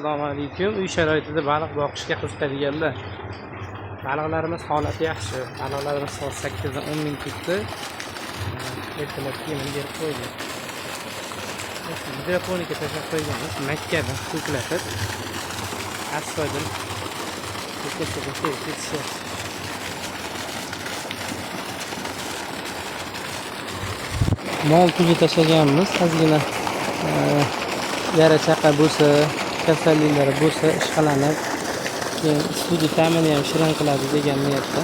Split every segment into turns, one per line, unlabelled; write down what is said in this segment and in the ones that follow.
Assalomu alaykum. Uy sharoitida baliq boqishga qiziqadiganlar. Baliqlarimiz holati yaxshi. Baliqlarimiz soat 8 dan 10 ming ketdi. Ertalab yemini berib qo'ydik. Gidroponika tashlab qo'yganmiz. Makkada ko'klatib. Astoydil ko'klatib ketishyapti. Mol tuzi tashlaganmiz. Ozgina yara chaqa bo'lsa, kasalliklari bo'lsa ishqalanib, keyin suvni ta'mini ham shirin qiladi degan niyatda.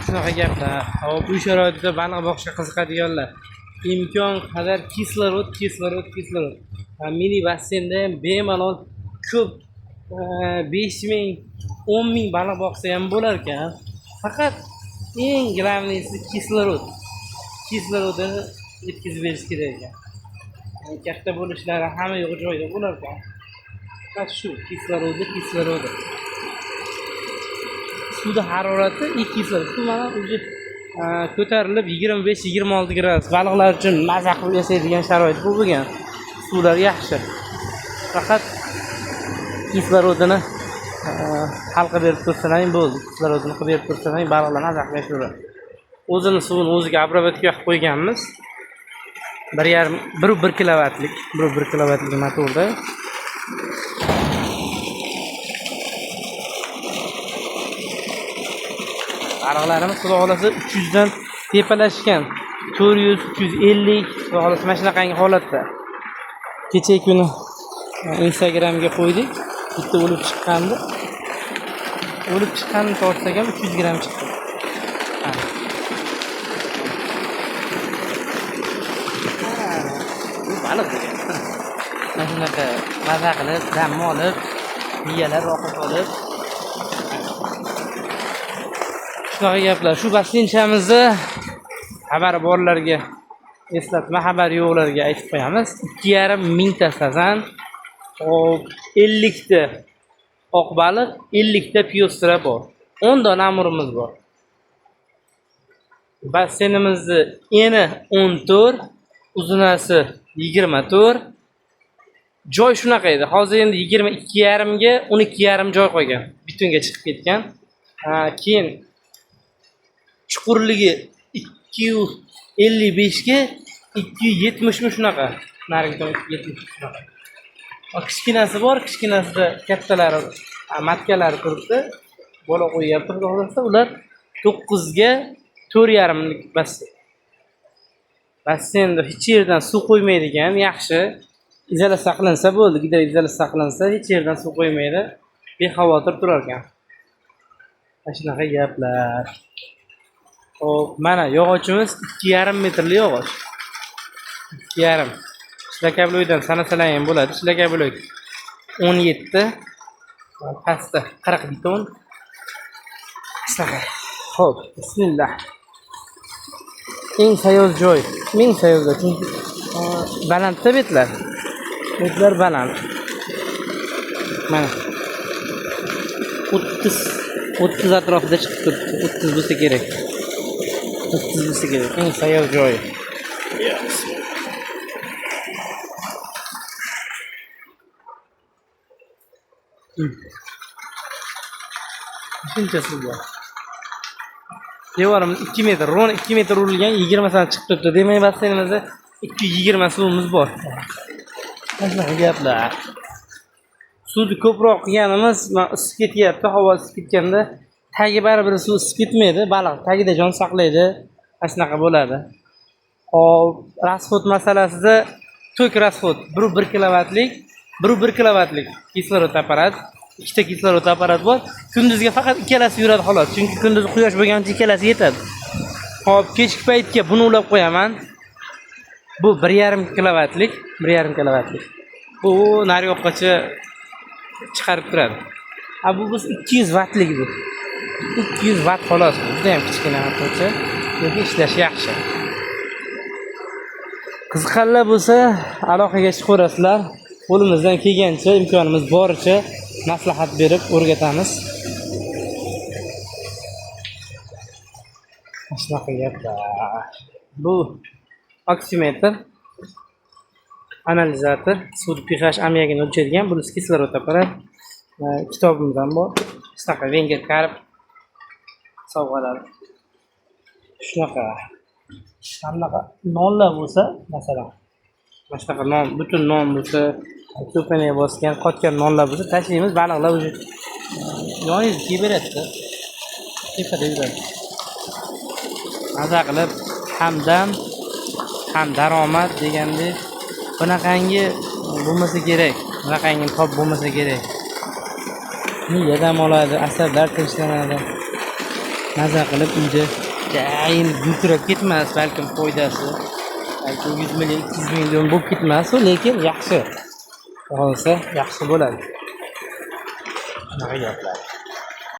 Shunaqa gaplar. Hop, uy sharoitida baliq boqishga qiziqadiganlar. Imkon qadar kislorod, kislorod, kislorod. Mini basseynda ham bemalol ko'p 5000, 10000 baliq boqsa ham bo'lar ekan. Faqat eng главныйsi kislorod. Kislorodini yetkazib berish kerak ekan. Katta bo'lishlari hamma yo'q joyida bo'lar ekan. Faqat shu kislorodi, kislorodi. Suvda harorati 2 kislorod. Suv mana уже ko'tarilib 25-26 gradus. Baliqlar uchun maza qilib yashaydigan sharoit bu bo'lgan. Suvlar yaxshi. Faqat kislorodini hal qilib berib tursalaring bo'ldi. Kislorodini qilib berib tursalaring baliqlar maza qilib yashayveradi. O'zini suvini o'ziga обработка qilib qo'yganmiz. 1,5, 1,1 kilovatlik, 1,1 kilovatlik motorda. Baliqlarimiz xudo xohlasa 300 dan tepalashgan. 400, 350, xudo xohlasa mana shunaqangi holatda. Kecha kuni Instagramga qo'ydik. Bitta o'lib chiqqandi. O'lib chiqqanini tortsak ham 300 gramm chiqdi. Ha. Bu baliq degan. Mana shunaqa maza qilib, dam olib, miyalar rohat olib. Shunaqa gaplar. Shu basseynchamizni xabari borlarga eslatma, xabari yo'qlarga aytib qo'yamiz. 2,5 mingta sazan, hop, 50 ta oq baliq, 50 ta пёстра bor. 10 dona amurimiz bor. Basseynimizni eni 14, uzunasi 24. Joy shunaqa edi. Hozir endi 22,5 ga 12,5 joy qolgan. Betonga chiqib ketgan. Keyin chuqurligi 255 ga 270 mi shunaqa. Narigi tomon 270 shunaqa. Kichkinasi bor, kichkinasida kattalari, matkalari turibdi. Bola qo'yyapti xudo xohlasa, ular 9 ga 4,5lik basseyn. Basseynda hech yerdan suv qo'ymaydigan, yaxshi. Izolyatsiya qilinsa bo'ldi, gidroizolyatsiya qilinsa hech yerdan suv qo'ymaydi. Bexavotir turar ekan. Mana shunaqa gaplar. Hop, mana yog'ochimiz 2,5 metrli yog'och. 2,5. Shlakabloydan sanasalar ham bo'ladi. Shlakabloy 17, pastda 40 beton. Shunaqa. Xo'p, bismillah. Eng sayoz joy, eng sayoz joy, chunki balandda betlar. Betlar baland. Mana 30 atrofida chiqib turibdi. 30 bo'lsa kerak. 30 bo'lsa kerak. Eng sayoz joyi. Shuncha suv bor. Devorimiz 2 metr, ровно 2 metr urilgan, 20 sant chiqib turibdi. Demak, basseynimizda 220 suvimiz bor. Mana shunaqa gaplar. Suvni ko'proq qilganimiz, mana isib ketyapti, havo isib ketganda tagi baribir suv isib ketmaydi, baliq tagida jon saqlaydi. Mana shunaqa bo'ladi. Hop, расход masalasida tok расход 1,1 kilovatlik, 1,1 kilovatlik kislorod apparat, ikkita kislorod apparat bor. Kunduzga faqat ikkalasi yuradi xolos. Chunki kunduz quyosh bo'lgancha ikkalasi yetadi. Hop, kechki paytga buni ulab qo'yaman. Bu 1,5 kilovatlik, 1,5 kilovatlik. Bu naryoqqacha chiqarib turadi. A bu biz 200 vatlik bu. 200 vat xolos. Juda ham kichkina motorcha, lekin ishlashi yaxshi. Qiziqqanlar bo'lsa, aloqaga chiqaverasizlar. Qo'limizdan kelgancha, imkonimiz boricha maslahat berib o'rgatamiz. Shunaqa gaplar. Bu oksimetr, analizator, suv pH ammiakini o'lchaydigan, bunisi kislorod apparat. Kitobimiz ham bor. Shunaqa Venger karp sovg'alar. Shunaqa. Anaqa nonlar bo'lsa, masalan, mana shunaqa non, butun non bo'lsa, ko'pini bosgan, qotgan nonlar bo'lsa, tashlaymiz, baliqlar уже yoningizga kelib beradida. Tepada yuradi. Maza qilib ham dam, ham daromad degandek, bunaqangi bo'lmasa kerak, bunaqangi top bo'lmasa kerak. Miya dam oladi, asablar tinchlanadi. Maza qilib uyda jayin gultirab ketmas, balkim foydasi, balkim 100 million, 200 million bo'lib ketmas, lekin yaxshi. Qolsa yaxshi bo'ladi. Shunaqa gaplar.